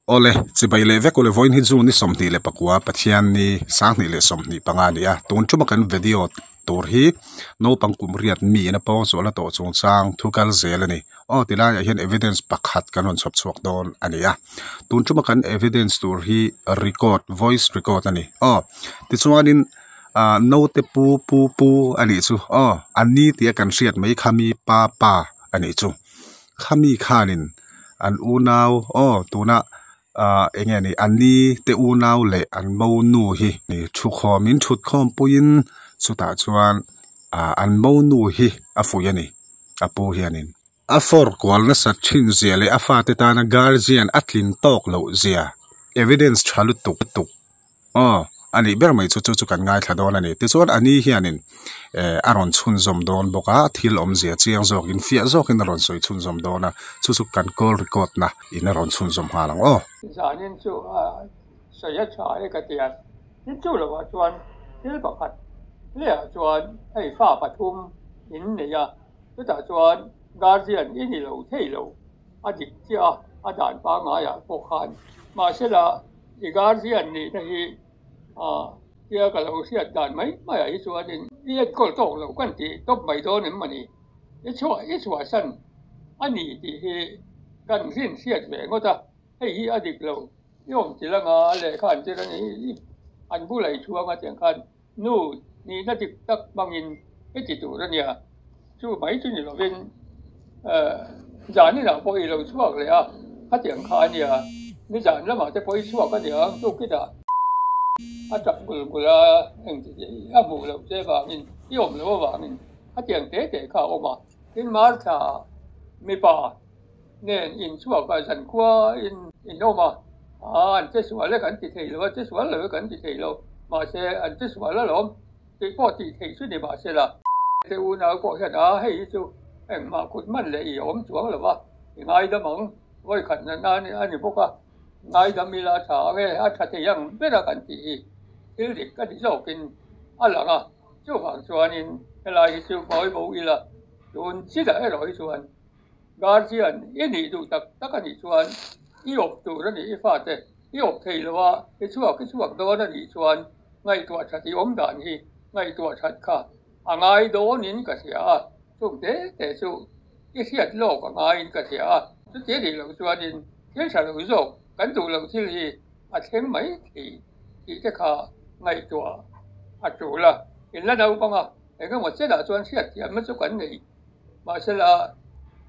Awle, chibai leh vek ule vawiin hi June ni 29 Pathian ni 2025 a ni a, tun tuma kan video tur hi naupang kum riat mi in a pawng zual a tawh chungchang thu kal zel a ni. Aw ti laiah hian evidence pakhat kan rawn chhawp chhuak dawn a ni a, tun tuma kan evidence tur hi record, voice record a ni. Aw tichuanin ah naute pu pu pu a nih chu aw a ni tia kan hriat mai kha mi pa pa a nih chu. Khami khanin an unau aw tuna ah eng nge ni an ni te unau leh an mo nu hi thukhawmin thutkhawm puiin chutah chuan ah an mo nu hi a fuih a ni a pu hianin a fawr kual nasat thin zia leh a fate tana guardian a tlin tawk loh zia evidence tha lutuk tuk. Aw, a nih ber mai chu chu chu kan ngaithla dawn a ni. Tichuan a ni hianin eh a rawn chhunzawm dawn bawk a, thil awmzia chiang zawkin fiah zawkin a rawn sawi chhunzawm dawn a, chu chu kan call record na in a rawn chhunzawm nghal ang aw. Zanin chu a sawi a tha e ka ti a, tin chu lovah chuan thil pakhat hliah chuan hei fa pathum in nei a, chutah chuan guardian i ni lo thei lo a dik chiah a, a dan pangaiah pawh khan mahsela I guardian nihna hi tia ka lo hriat dan mai mai ah hi chuanin i enkawl tawk lo kan tih tawp mai dawn em mawni? I chhuah i chhuahsan a ni tih hi kan rin hriat ve ngawt a, hei hi a dik lo i awm ti langa lehkha an tir a ni an bula i chhuang a tiang khan nu nihna dik tak hmangin i ti tur a nia, chu mai chu ni lovin zaninah pawh i lo chhuak leh a, khatiang kha a nia, nizan lamah te pawh i chhuak a nia, tukitah a tap gul gul a, engti a hmuh loh che vangin i awm loh avangin khatiang te te kha a awm a, tin Martha mipa nen inchhuak a zankhua in in awm a, aa an che sual e kan ti thei lo a, che sual lo e kan ti thei lo, mahse an che sual alawm tih pawh tih theih chu ni mahse la. Te unau pawh hian aa hei hi chu engmah kut man leh i awm chuang lo va, i ngaidam ang, vawikhat na na a ni bawk a, ngaidam ila a tha ang e, a tha thei ang ber a kan tih hi thil dik a ni zawkin a lang a, chuvang chuanin helai hi chu ngawi bo ila tun chilah erawh hi chuan Guardian i nih duh tak tak a nih chuan i awp tur a nih i fate i awp thei lo a, i chhuak i chhuak dawn a nih chuan ngaihtuah that i awm dan hi ngaihtuah that kha a ngai dawnin ka hria a, chung te te chu i hriat lawk a ngaiin ka hria a, chuti a nih loh chuanin thil tha lo zawk kan duh loh thil hi a thleng mai thei tih te kha ngaihtuah a tul a, in la naupang a, engemaw chenah chuan hriatthiamna chu kan nei. Mahsela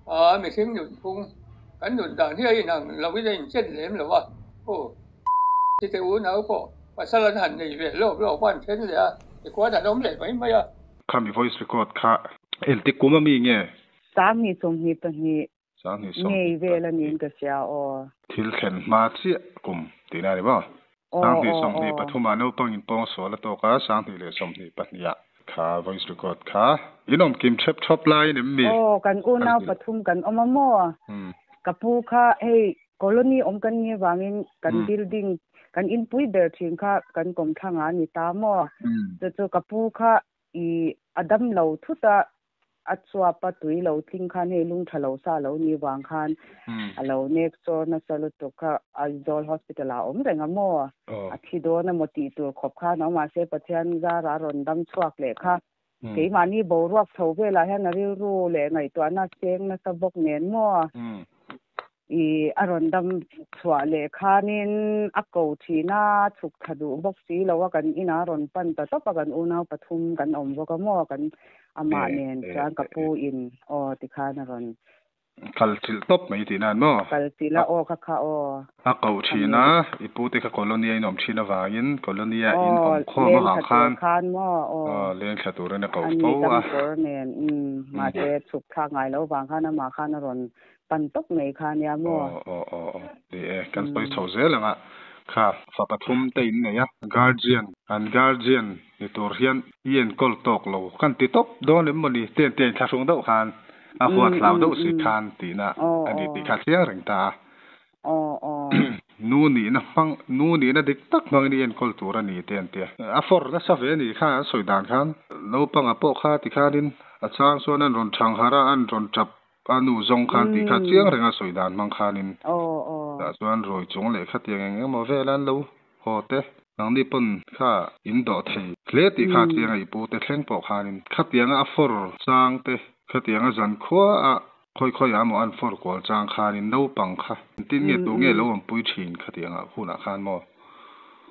aa mihring nun phung kan nun dan hi a inang lo in a inchen lem lo a, aw chite unau pawh pasal an han nei ve lawk lawk a an then leh a, tikhuan an awm leh mai mai a. Khami voice record kha engti kum ami nge? 2022 Ngei vel a niin ka hria aw. Thil thlen hma chiah kum tihna a ni maw? 2023 ah naupang in pawng sual a tawk a, 2022 ah kha voice record kha in awm kim thep thawp laiin em mi? Aw kan unau pathum kan awm a maw? Ka pu kha hei colony awm kan nih avangin kan building kan inpui ber thin kha kan kawmthlang ah a ni ta maw? Chu chu ka pu kha i a dam lo thut a a chuap a tui lo tling khan hei lung tha lo sa lo ni vang khan a lo nek chawr nasa lutuk kha Aizawl hospital ah a awm reng a maw a thi dawn emaw tih tur khawp khan a awm mahse Pathian zara a rawn dam chhuak leh kha keimahni boruak chho velah hian a rilru leh ngaihtuahna a seng nasa bawk nen maw I a rawn dam chhuah leh khanin a ko thin a, chhuk thla duh bawk si lo a, kan inah a rawn pan ta tawp a, kan unau pathum kan awm bawk a maw, kan amah nen chuan ka pu in aw tikhan a rawn Kal chilh tawp mai tih nan maw? Kal chilh a, aw kha kha aw. A ko thin a, i pu te kha colony a inawm thin avangin colony a in awm khawm avang khan khan maw aw leng thla turin a ko fo a. Ani damkawr nen mahse chhuk thlak ngai lo vang khan amah khan a rawn Pan tawp mai kha nia maw? Aw aw aw aw ni e, kan sawi chho zel ang a, kha fa pathum te in nei a, guardian, an guardian ni tur hian i enkawl tawk lo kan ti tawp dawn em mawni ten te in thlahrung deuh khan a huat hlau deuh si khan tihna a ni tih kha a chiang reng ta a. Nu nihna hmang, nu nihna dik tak hmangin i enkawl tur a ni te an ti a. A fawr nasa ve a nih kha an sawi dan khan naupanga pawh kha tikhanin a chang chuan an rawn thangharh a, an rawn tap A nu zawng khan tih kha chiang reng a sawi dan hmang khanin. Aw aw. Tah chuan rui chung leh khatiang eng emaw vel an lo haw te, nangni pawn kha in dawh thei hle tih kha chiang a i pu te thleng pawh khanin khatianga a fawr chang te, khatianga zankhua a khawi khawiah emaw an fawr kual chang khanin naupang kha engtin nge tu nge lo awmpui thin khatianga hunah khan maw?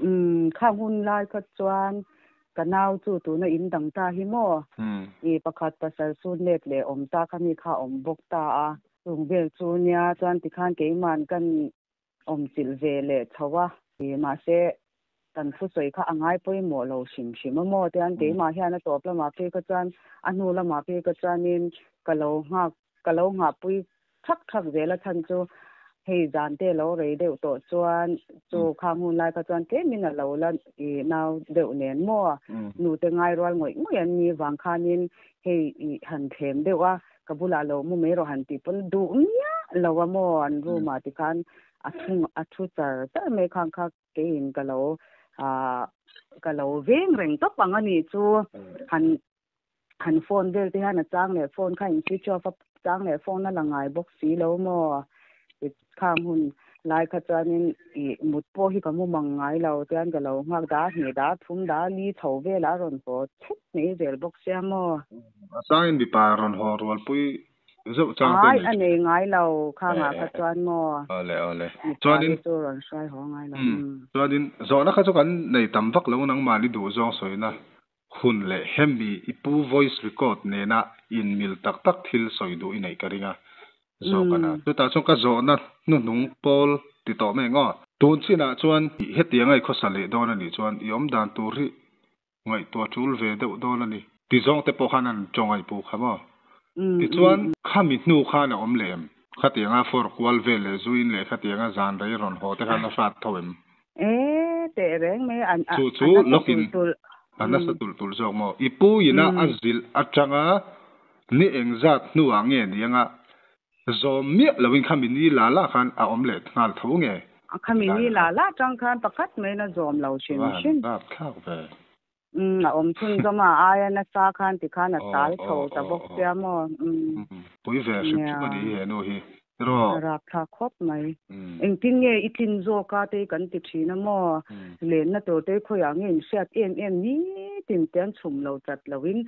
Umm khang hun lai kha chuan ka nau chu tuna in dang ta hi maw? I pakhat pasal sun let leh awm ta kha mi kha awm bawk ta a. Chung vel chu nia chuan tikhan keiman kan awm chilh ve leh chho a, mahse kan thusawi kha a ngai pawimawh lo hrim hrim a maw tian keimah hian a tawp lamah phei kha chuan a hnu lamah phei kha chuanin ka lo nghak ka lo nghahpui thak thak zel a chhan chu hei zan te lo rei deuh tawh chuan chu khang hun lai kha chuan tlemin a lo la i nau deuh nen maw nute ngai rual ngawih ngawih an ni vang khanin hei i han thlem deuh a Ka bulah lo mu mai rawh han tih pawn duh miah lo a maw an room ah tikhan a thu a thu char char mai khang kha keiin ka lo ah ka lo veng reng tawp ang a nih chu han han phone vel te hian a chang leh phone kha in switch off a chang leh phone a la ngai bawk si lo maw Khang hun lai kha chuanin ih mut pawh hi ka mu mang ngai lo tian ka lo nghak da hnih da thum da li chho velah a rawn haw thut mai zel bawk sia maw. A changin mipa rawn haw rualpui zeuh chang te nei. Ai a nei ngai lo khangah kha chuan maw. Awle awle. Mipa hi chu rawn hruai haw ngai lo. Chuanin zawhna kha chu kan nei tam vak lo nangmahni duh zawng sawina hun leh hemi i pu voice record nena inmil tak tak thil sawi duh i neih ka ring a zawk a na. Chutah chuan ka zawhna hnuhnung pawl ti tawh mai ang aw. Tun chinah chuan hetianga i khawsa leh dawn a nih chuan i awmdan tur hi ngaihtuah tul ve deuh dawn a ni. Ti zawng te pawh khan an tawng a i pu kha maw? Tichuan khami hnu khan a awm leh em? Khatianga fawr kual vel leh zuin leh khatianga zan rei rawn haw te khan a hrat tho em? E teh reng mai an Chu chu a nasa lawkin tulh tulh. A nasa tulh tulh zawk maw? I pu ina a zilh atanga ni engzat hnuah nge ni anga zawm miah loin khami ni la la khan a awm leh nghal tho nge? Khami ni la la atang khan pakhat maiin a zawm lo hrim hrim. Van rapthlak ve. Umm a awm chhunzawm a aia nasa khan tikhan a tal chho ta bawk sia maw umm. Pui ve hrim hrim a ni hi he nu hi tiraw. A rapthlak khawp mai. Engtin nge i tlin zawk a te kan ti thin a maw. Lenna tur te khawiah nge in hriat em em nitin te an chhum lo chat lo in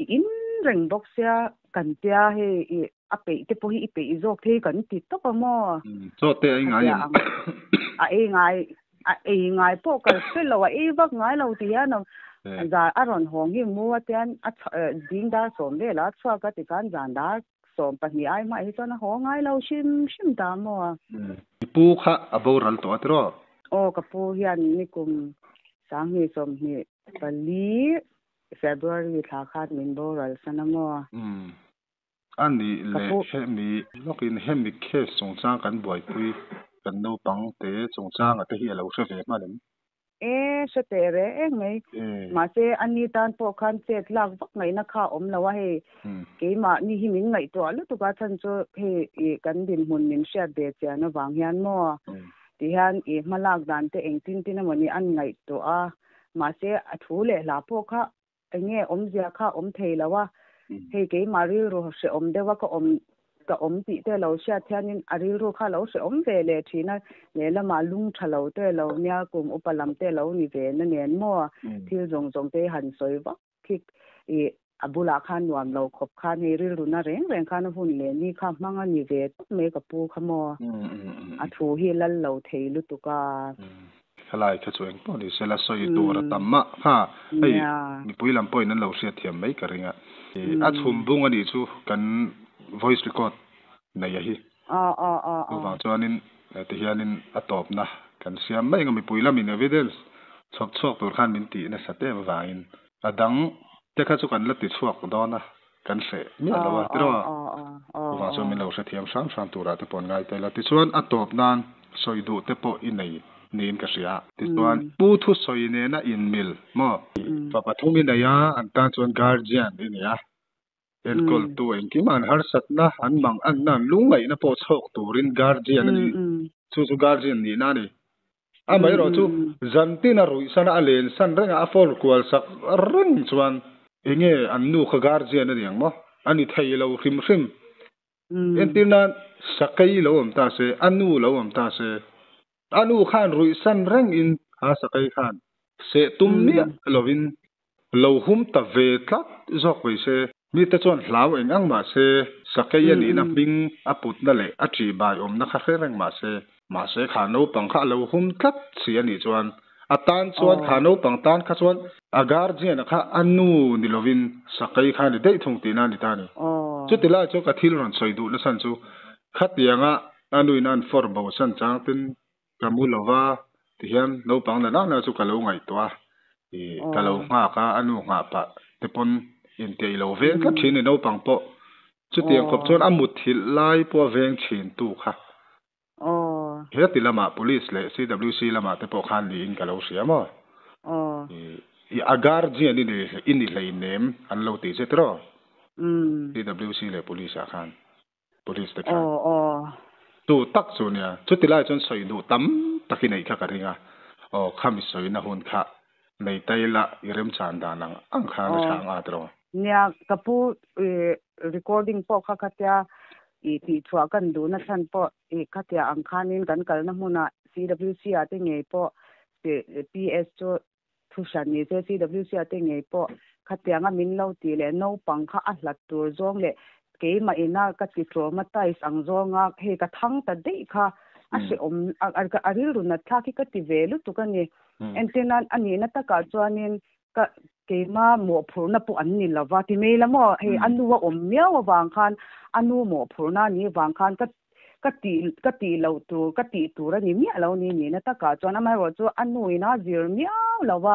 i in reng bawk sia kan tia hei i a peih te pawh hi i peih zawk thei kan ti tawp a maw. Chaw te a ei ngai em? A ei ngai a ei ngai pawh kal hre lo a ei vak ngai lo ti hian zan a rawn hawng hi mu a tian a zing dar sawm velah a chhuak a tikhan zan dar sawm pahnih ai hmaah hi chuan a haw ngai lo hrim hrim ta maw. I pu kha a boral tawh a tiraw? Aw ka pu hian nikum sanghnih sawmhnih pali February thla khan min boral san a maw. A nih leh hemi lawkin hemi case chungchang kan buaipui kan naupang te chungchanga te hi a lo hre ve hman em? E, hre teh reng mai. Mahse a ni tan pawh khan chet lak vak ngaihna kha a awm lo a, hei keimahni hi min ngaihtuah lutuk a, chhan chu hei i kan dinhmun min hriat ve chian avang hian maw ti hian i hma lak dan te engtin tin emawni an ngaihtuah a, mahse a thu leh hla pawh kha Enge awmzia kha awm thei lo a, hei keimah rilru hrehawm deuh a ka awm ka awm tih te lo hriat hianin a rilru kha lo hrehawm ve leh thin a, lehlamah lung tha lo te lo nia kum upa lam te lo ni ve na nen maw thil zawng zawng te hi han sawi vak khi ih a bulah khan nuam lo khawp khan hei rilru na reng reng khan a hun leh ni kha hmang a ni ve tawp mai ka pu kha maw a thu hi lal lo thei lutuk a. Helai kha chu engpawh ni sela sawi tur a tam mah kha hei mipui lam pawhin an lo hriat thiam mai ka ring a. A chhum bung a nih chu kan voice record nei a hi. Chuvang chuanin tihianin a tawpna kan siam mai ang a mipui lamin evidence chhawp chhuak tur khan min tih nasat em avangin a dang te kha chu kan la ti chhuak dawn a kan hreh miah lo a tiraw? Chuvang chuan min lo hrethiam hram hram turah te pawh an ngai tel a. Tichuan a tawp nan sawi duh te pawh i nei niin ka hria. Tichuan Pu Thusawi nena inmil maw? Fa pathum i nei a, an tan chuan guardian i nei a. Enkawltu engkim an harsatna, an mang anna, an lungngaihna pawh chhawk turin guardian a ni. Chu chu guardian nihna a ni. Amaherawhchu, zantin a ruih sana a len san reng a, a phone kual sak reng chuan enge an nu kha guardian a ni ang maw? A ni thei lo hrim hrim. Entir nan sakei lo awm ta se, a nu lo awm ta se, a nu khan ruih san reng in kha sakei khan seh tum miah lovin lo hum ta ve tlat zawk mai se. Mite chuan hlau eng ang mah se, sakei a nihna hming a putna leh a ṭihbai awmna kha hre reng mah se, mahse kha naupang kha a lo hum tlat si a nih chuan a tan chuan kha naupang tan kha chuan a guardian-a kha a nu ni lovin sakei kha a ni daih thung tihna a ni ta a ni. Chuti lai chuan ka thil rawn sawi duh nasan chu khatianga a nuin a an fawr bo san chang ten Ka mu lo va, tihian naupang la nana chu ka lo ngaihtuah a, ih ka lo nghak a, a nu nghah pah te pawn intiaih lo veng tlat thin a ni naupang pawh. Chutiang khawp chuan a mutthilh lai pawh a veng thin tu kha. Heti lamah Police leh CWC lamah te pawh khan niin ka lo hria maw? Ih a guardian i i ni hleinem an lo ti che tiraw? CWC leh Police ah khan. Police te khan tu tak chu nia chuti lai chuan sawi duh tam tak i neih kha ka ring a, aw khami sawina hun kha nei ta ila i remchan dan ang ang khan a tha ang at rawh. Nia ka pu i recording pawh kha khatia i tihchhuah kan duhna chhan pawh i khatia ang khanin kan kalna hmunah CWC ah te ngei pawh PS chu Thu hran ni se CWC a te ngei pawh khatianga min lo tih leh naupang kha a hlat tur zawng leh keimah ina ka ti traumatize ang zawnga hei ka thang ta daih kha a hrehawm a rilru nat thlak hi ka ti ve lutuk a ni. Entirnan a nihna takah chuanin ka keima mawhphurhna pawh an ni lova ti mai la maw hei a nu a awm miau avang khan a nu mawhphurhna a nih avang khan ka Ka tih ka tih loh tur ka tih tur a ni miah lo ni nihna takah chuan amaherawh chu a nu in a zir miau lo a,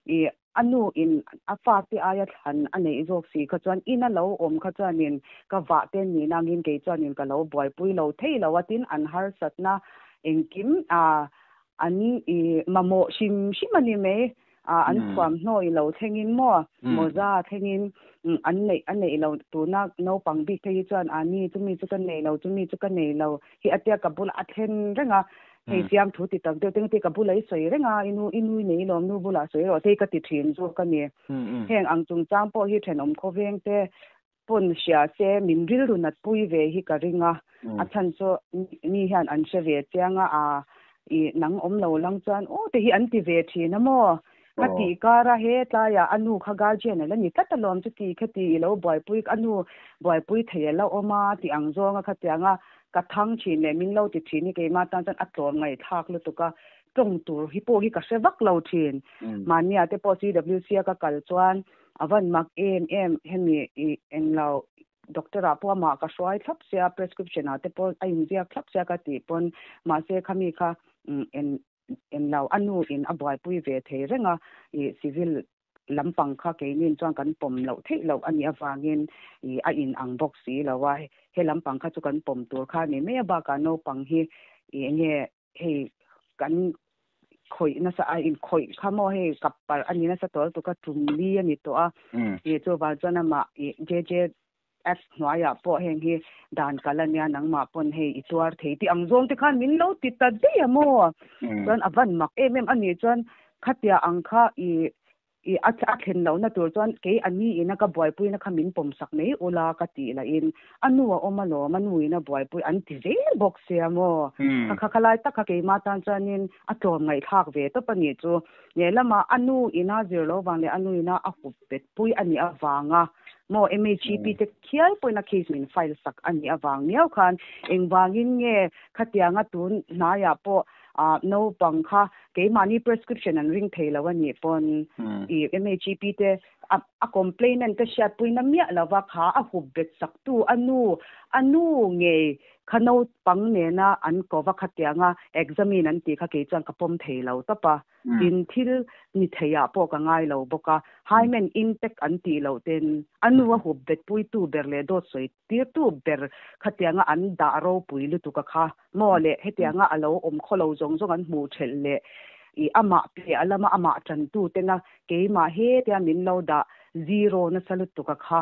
ih a nu in a fate aia thlan a neih zawk si kha chuan in a lo awm kha chuanin ka vah te ni nangin kei chuanin ka lo buaipui lo thei lo a tin an harsatna engkim ah an ih mamawh hrim hrim a ni mai. Ah an thuamhnaw i lo thlengin maw mawza thlengin an neih a neih lo tuna naupang bik phei hi chuan ah ni chumi chu ka nei lo chumi chu ka nei lo hi a tia ka bulah a thlen reng a hei siamthu ti tak deuh te engti ka bulah i sawi reng a i nu i nui nei lawm nu bulah sawi rawh te hi ka ti thin zawk a ni heng ang chungchang pawh hi thenawm khawveng te pawn hria se min rilru nat pui ve hi ka ring a, a chhan chu mi hian an hre ve chiang a, aa i nang awm lo lang chuan aw te hi an ti ve thin a maw? Ka tih kar a he tlaiah a nu kha guardian a la ni tlat alawm chuti khati i lo buaipui a nu buaipui thei a la awm a tih ang zawng a khatiang a ka thang thin leh min lo ti thin hi keimah tan chuan a tlawm ngaihthlak lutuk a tawng tur hi pawh hi ka hre vak lo thin mahnia te pawh CWC a ka kal chuan A van mak em em hemi i englo doctor ah pawh amah ka hruai thlap sia prescription ah te pawh a inziak thlap sia ka tih pawn mahse khami kha en englo a nu in a buaipui ve thei reng a i civil lampang kha keinin chuan kan pawm loh theih loh a nih avangin i a in ang bawk si lo a he lampang kha chu kan pawm tur kha a ni mai a bakah naupang hi i enge hei kan khawih nasa a in khawih kha maw hei kap parh a ni nasa tawh lutuk a tum li a ni tawh a ih chuvang chuan amah ih JJ act hnuaiah pawh heng hi dan kal a nia nangmah pawn hei i tuar thei tih ang zawng te khan min lo ti ta daih a maw chuan a van mak em em a nih chuan khatia ang kha ih I a a thlen lohna tur chuan kei a ni ina ka buaipuina kha min pawm sak mai ula ka tih lahin a nu a awm alawm, a nu ina buaipui an ti zel bawk sia maw? Kha kha khalai tak kha keimah tan chuanin a tlawm ngaihthlak ve tawp a nih chu. Lehlamah a nu ina zir lo vang leh a nu ina a hup bet pui a nih avanga maw MHEP te khial pawhin a case min file sak a nih avang miau khan engvangin nge khatianga tun hnaiah pawh Ah naupang kha keimahni prescription an ring thei lo a nih pawn i MHEP te a a complainant te hriatpuina miah lova kha a hup bet sak tu a nu a nu ngei kha naupang nena an ko va khatianga examine an tih kha kei chuan ka pawm thei lo tawp a tin thil ni theiah pawh ka ngai lo bawk a hymen intact an tih loh ten a nu a hup bet puitu ber leh dawt sawi Tirtu ber khatianga an dah ropui lutuk a kha maw le, hetianga a lo awm khaw lo zawng zawng an hmuh thelh leh i amah piah lama amah tantu tena keimah hetia min lo dah zero nasa lutuk a kha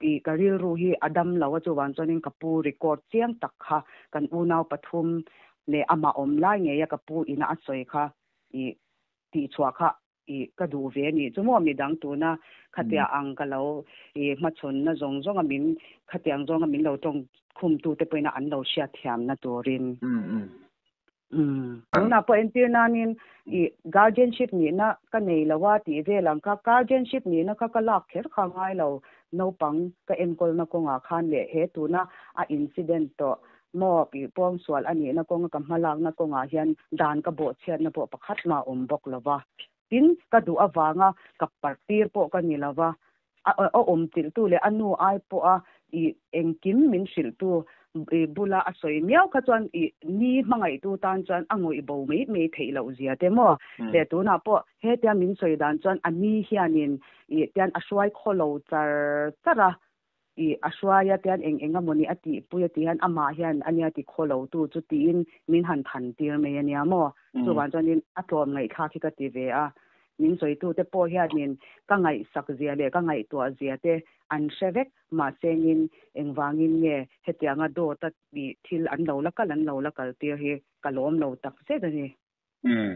i ka rilru hi a dam lo a chuvang chuanin ka pu record chiang tak kha kan unau pathum leh amah awm lai ngeia ka pu ina a sawi kha i tihchhuah kha. I ka duh ve a nih chu maw midang tuna khatia ang ka lo i hmachhawn na zawng zawng a min khatiang zawnga min lo tawng khum tu te pawhin a an lo hriat thiam na turin. Tunah pawh entir nanin i guardianship nihna ka nei lo a tih vel ang kha guardianship nihna kha ka lak kher kha ngai lo naupang ka enkawlna kawngah khan leh he tuna a incident tawh maw ih pawngsual a nihna kawnga ka hmalakna kawngah hian dan ka bawhchhiatna pawh pakhat mah a awm bawk lo va. Tin, ka duh avanga ka partir pawh ka ni lo va, a awm chilhtu leh a nu ai pawha ih engkim min hrilhtu ih bula a sawi miau kha chuan ih ni hmangaihtu tan chuan a ngawih bo mai mai theih loh zia te maw? Leh tunah pawh hetia min sawi dan chuan a ni hianin ih tian a hruai khaw lo char char a, I a hruai a tian eng eng amawni a tihpui a tih hian amah hian a nia ti khaw lo tu chu tiin min han than tir mai a nia maw? Chuvang chuanin a tlawm ngaihthlak hi ka ti ve a, min sawitute pawh hianin ka ngaihsak zia leh ka ngaihtuah zia te an hre vek mahsengin engvangin nge hetianga dawt a tih thil an lo la kal an lo la kal tir hi ka lawm lo tak zet a ni. Umm.